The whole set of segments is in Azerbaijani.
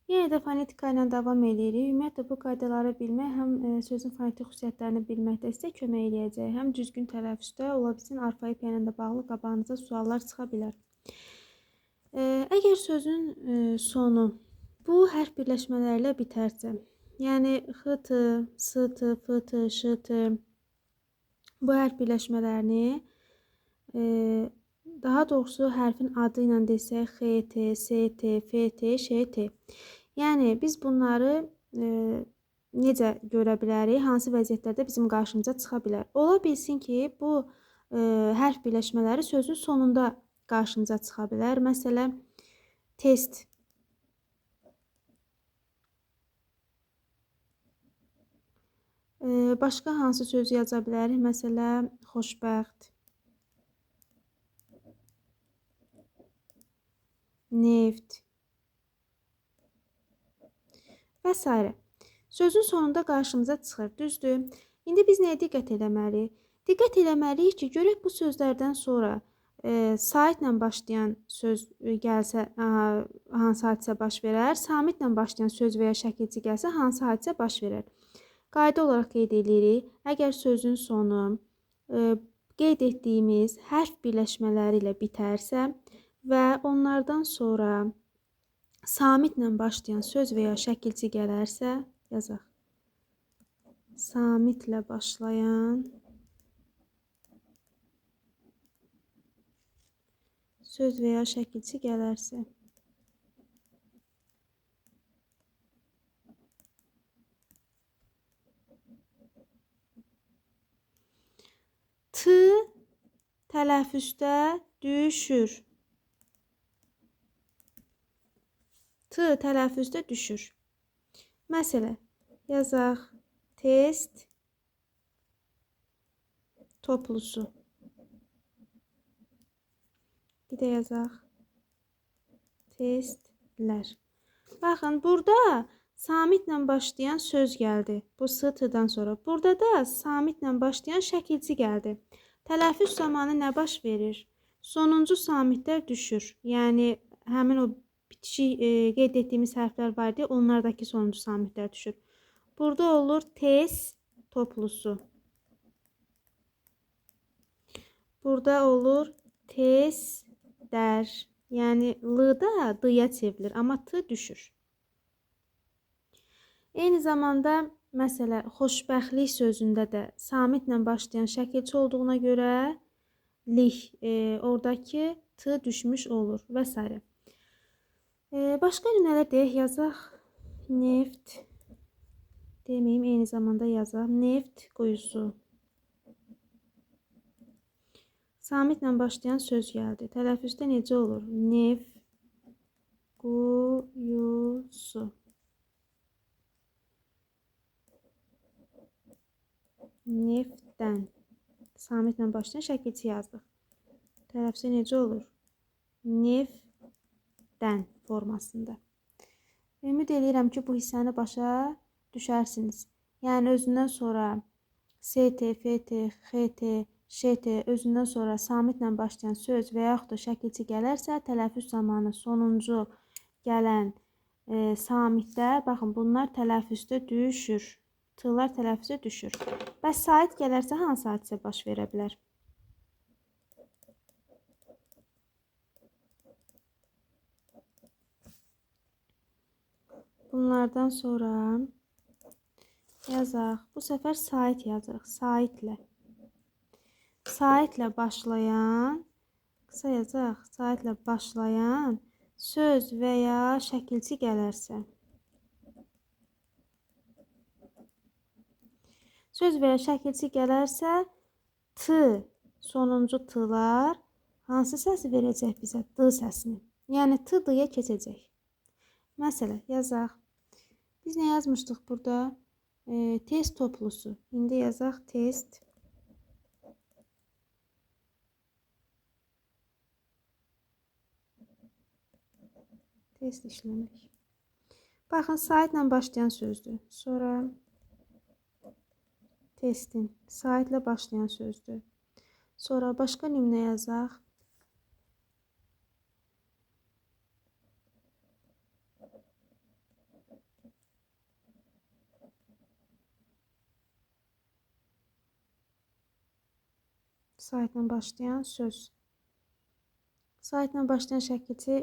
Yenə də fonetika ilə davam edirik. Ümumiyyətlə, bu qaydaları bilmək həm sözün fonetik xüsusiyyətlərini bilməkdə sizə kömək eləyəcək, həm düzgün tələffüzdə ola bilsin arfoepiya ilə də bağlı qabağınıza suallar çıxa bilər. Əgər sözün sonu bu hərf birləşmələri ilə bitərsə, yəni x, t, s, t, f, t, ş, t bu hərf birləşmələrini daha doğrusu hərfin adı ilə desək X, T, S, T, F, T, Ş, T. Yəni biz bunları necə görə bilərik? Hansı vəziyyətlərdə bizim qarşımıza çıxa bilər? Ola bilsin ki, bu hərf birləşmələri sözün sonunda qarşımıza çıxa bilər. Məsələn, test. Başqa hansı sözü yaza bilərik? Məsələn, xoşbəxt. Neft və s. Sözün sonunda qarşımıza çıxır, düzdür? İndi biz nəyə diqqət eləməliyik? Diqqət eləməliyik ki, görək bu sözlərdən sonra saitlə başlayan söz gəlsə, hansı hadisə baş verər? Samitlə başlayan söz və ya şəkilçi gəlsə, hansı hadisə baş verər? Qayda olaraq qeyd edirik. Əgər sözün sonu qeyd etdiyimiz hərf birləşmələri ilə bitərsə və onlardan sonra samitlə başlayan söz və ya şəkilçi gələrsə, yazaq. Samitlə başlayan söz və ya şəkilçi gələrsə. T tələffüzdə düşür. T tələffüzdə düşür. Məsələ, yazaq test toplusu. Bir də yazaq testlər. Baxın, burada samitlə başlayan söz gəldi. Bu S, T-dan sonra. Burada da samitlə başlayan şəkilçi gəldi. Tələffüz zamanı nə baş verir? Sonuncu samitlər düşür. Yəni, həmin o bitişik qeyd etdiyimiz hərflər var idi, onlardakı sonuncu samitlər düşür. Burada olur test toplusu. Burada olur testlər. Yəni, L-da D-ya çevrilir, amma T düşür. Eyni zamanda, məsələ, xoşbəxtlik sözündə də samitlə başlayan şəkilçi olduğuna görə lik, oradakı T düşmüş olur və s. Başqa nümunələr deyək, yazaq neft, deməyim, eyni zamanda yazaq, neft quyusu. Samitlə başlayan söz gəldi. Tələffüzdə necə olur? Neft quyusu. Neftdən. Samitlə başlayan şəkilçi yazdıq. Tələffüzdə necə olur? Neftdən formasında. Ümid eləyirəm ki, bu hissəni başa düşərsiniz. Yəni, özündən sonra S, T, F, T, X, T, Ş, T, özündən sonra samitlə başlayan söz və yaxud da şəkilçi gələrsə, tələffüz zamanı sonuncu gələn samitdə, baxın, bunlar tələffüzdə düşür. T-lar tələffüzə düşür. Bəs sait gələrsə, hansı hadisə baş verə bilər? Bunlardan sonra yazaq. Bu səfər sait yazırıq. Saitlə. Saitlə başlayan, qısa yazaq, saitlə başlayan söz və ya şəkilçi gələrsə. Söz və ya şəkilçi gələrsə, T, sonuncu T-lar hansı səsi verəcək bizə? D səsini. Yəni, T D-ya keçəcək. Məsələ, yazaq. Biz nə yazmışdıq burada? Test toplusu. İndi yazaq test. Test işləmək. Baxın, saitlə başlayan sözdür. Sonra testin saitlə başlayan sözdür. Sonra başqa nümunə yazaq. Saitlə başlayan söz. Saitlə başlayan şəkilçi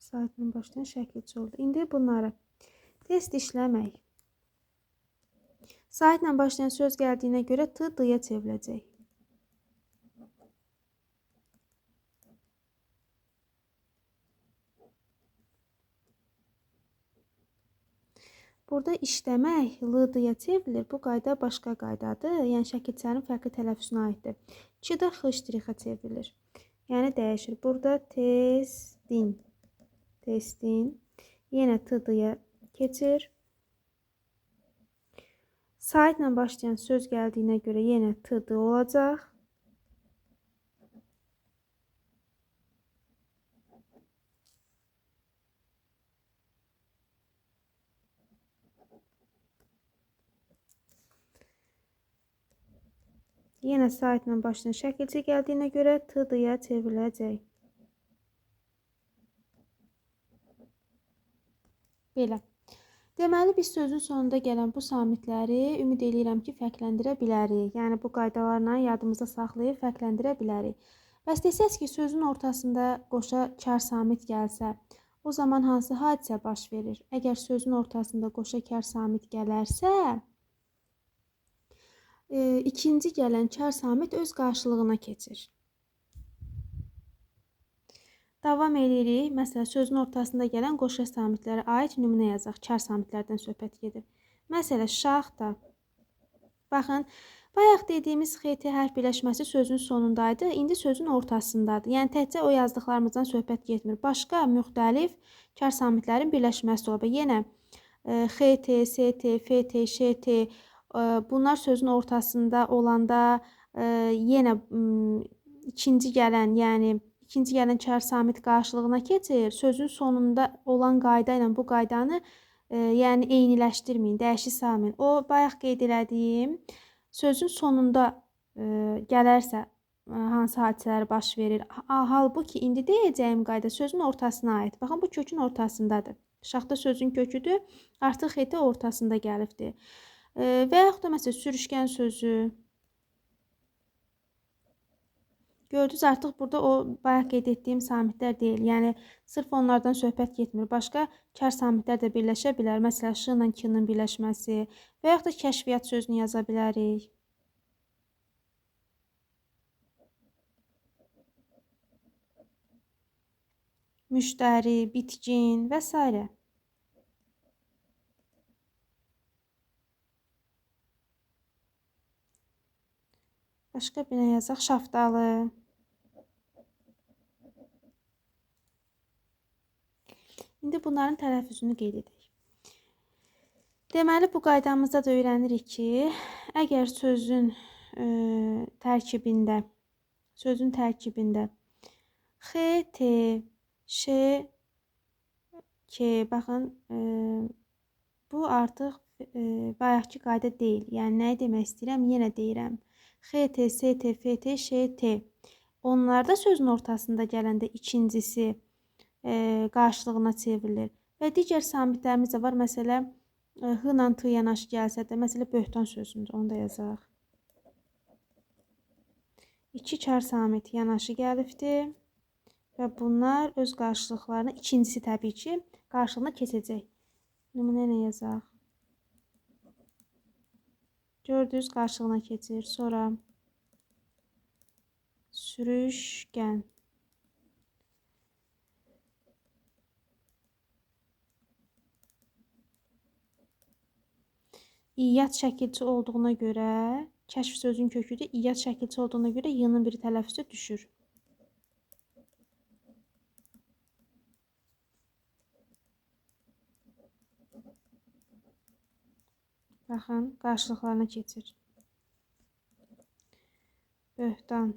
saitlə başlayan şəkilçi oldu. İndi bunları test işləmək. Saitlə başlayan söz gəldiyinə görə T D-ya çevriləcək. Burada işləmək L D-ya çevrilir. Bu qayda başqa qaydadır. Yəni şəkilçilərin fərqli tələffüzünə aiddir. Ç də X ştrixə çevrilir. Yəni dəyişir. Burada testin. Testin. Yenə T D-ya keçir. Saitlə başlayan söz gəldiyinə görə yenə T D olacaq. Yenə saitlə başlayan şəkilçi gəldiyinə görə T D-ya çevriləcək. Belə. Deməli, biz sözün sonunda gələn bu samitləri ümid eləyirəm ki, fərqləndirə bilərik. Yəni, bu qaydalarla yadımızda saxlayıb fərqləndirə bilərik. Bəs desəz ki, sözün ortasında qoşa kar samit gəlsə, o zaman hansı hadisə baş verir? Əgər sözün ortasında qoşa kar samit gələrsə, ikinci gələn kar samit öz qarşılığına keçir. Davam edirik. Məsələn, sözün ortasında gələn qoşa samitlərə aid nümunə yazaq. Kar samitlərdən söhbət gedir. Məsələn, şaxta. Baxın, bayaq dediyimiz XT hərf birləşməsi sözün sonundaydı. İndi sözün ortasındadır. Yəni, təkcə o yazdıqlarımızdan söhbət getmir. Başqa müxtəlif kar samitlərin birləşməsi ola bilər. Yenə XT, ST, FT, ŞT bunlar sözün ortasında olanda yenə ikinci gələn, yəni ikinci gələn kar samit qarşılığına keçir. Sözün sonunda olan qayda ilə bu qaydanı yəni eyniləşdirməyin, dəyişik salmayın. O bayaq qeyd elədiyim sözün sonunda gələrsə hansı hadisələr baş verir. Halbuki indi deyəcəyim qayda sözün ortasına aid. Baxın, bu kökün ortasındadır. Şaxta sözün köküdür. Artıq XT ortasında gəlibdir. Və yaxud da məsələn, sürüşkən sözü. Gördünüz, artıq burada o bayaq qeyd etdiyim samitlər deyil. Yəni, sırf onlardan söhbət getmir. Başqa kar samitlər də birləşə bilər. Məsələn, Ş ilə K-nın birləşməsi və yaxud da kəşfiyyat sözünü yaza bilərik. Müştəri, bitkin və s. Başqa bir nə yazaq? Şaftalı. İndi bunların tələffüzünü qeyd edək. Deməli, bu qaydamızda da öyrənirik ki, əgər sözün tərkibində X, T, Ş, K, baxın, bu artıq bayaqki qayda deyil. Yəni, nəyi demək istəyirəm? Yenə deyirəm. X, T, S, T, F, T, Ş, T. Onlarda sözün ortasında gələndə ikincisi qarşılığına çevrilir. Və digər samitlərimiz də var. Məsələn, H ilə T yanaşı gəlsə də, məsələn, böhtan sözündür. Onu da yazaq. İki kar samit yanaşı gəlibdir. Və bunlar öz qarşılıqlarına, ikincisi təbii ki, qarşılığına keçəcək. Nümunə ilə yazaq. Gördünüz, qarşılığına keçir. Sonra sürüşkən. İyyat şəkilçi olduğuna görə, kəşf sözün köküdür. İyyat şəkilçi olduğuna görə y-nın biri tələffüzü düşür. Baxın, qarşılıqlarına keçir. Böhtan.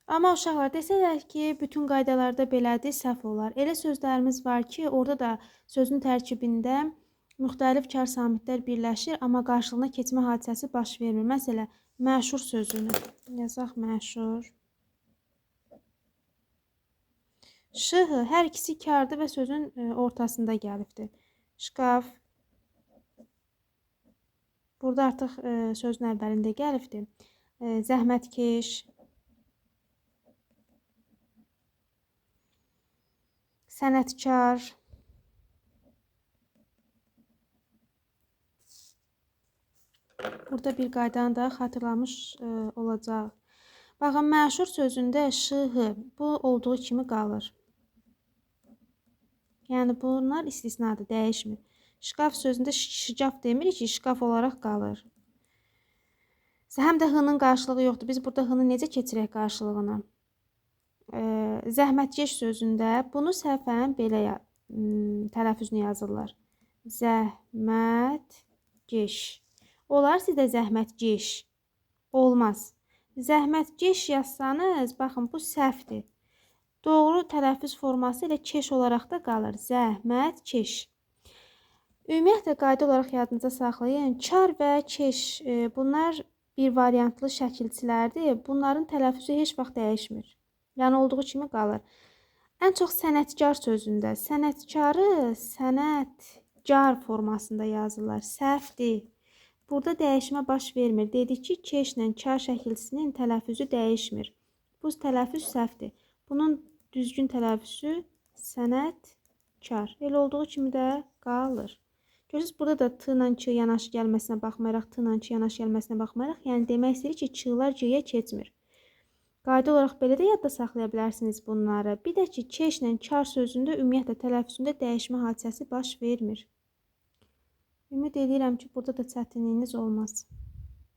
Amma uşaqlar desələr ki, bütün qaydalarda belədir, səhv olar. Elə sözlərimiz var ki, orada da sözün tərkibində müxtəlif kar samitlər birləşir, amma qarşılığına keçmə hadisəsi baş vermir. Məsələn, məşhur sözünü yazaq, məşhur. Ş, H hər ikisi kardır və sözün ortasında gəlibdir. Şkaf. Burada artıq sözün əvvəlində gəlibdir. Zəhmətkeş. Sənətkar. Burada bir qaydanı da xatırlamış olacaq. Baxın, məşhur sözündə Ş, H bu olduğu kimi qalır. Yəni bunlar istisnadır, dəyişmir. Şkaf sözündə şicaf demirik ki, şkaf olaraq qalır. Həm də H-nın qarşılığı yoxdur. Biz burada H-nı necə keçirək qarşılığını? Zəhmətkeş sözündə bunu səhvən belə tələffüzünü yazırlar. Zəhmətkeş. Olar sizdə zəhmətkeş. Olmaz. Zəhmətkeş yazsanız, baxın, bu səhvdir. Doğru tələffüz forması ilə keş olaraq da qalır. Zəhmətkeş. Ümumiyyətlə, qayda olaraq yadınıza saxlayın. Kar və keş, bunlar bir variantlı şəkilçilərdir. Bunların tələffüzü heç vaxt dəyişmir. Yəni, olduğu kimi qalır. Ən çox sənətkar sözündə sənətkarı sənətkar formasında yazırlar. Səhvdir. Burada dəyişmə baş vermir. Dedik ki, keşlə kar şəkilçisinin tələffüzü dəyişmir. Bu tələffüz səhvdir. Bunun düzgün tələffüzü sənətkar. Elə olduğu kimi də qalır. Görürsünüz, burada da T ilə Ç yanaşı gəlməsinə baxmayaraq, T ilə Ç yanaşı gəlməsinə baxmayaraq, yəni demək istəyir ki, Ç-lar G-yə keçmir. Qayda olaraq belə də yadda saxlaya bilərsiniz bunları. Bir də ki, keşlə kar sözündə ümumiyyətlə tələffüzündə dəyişmə hadisəsi baş vermir. Ümid edirəm ki, burada da çətinliyiniz olmaz.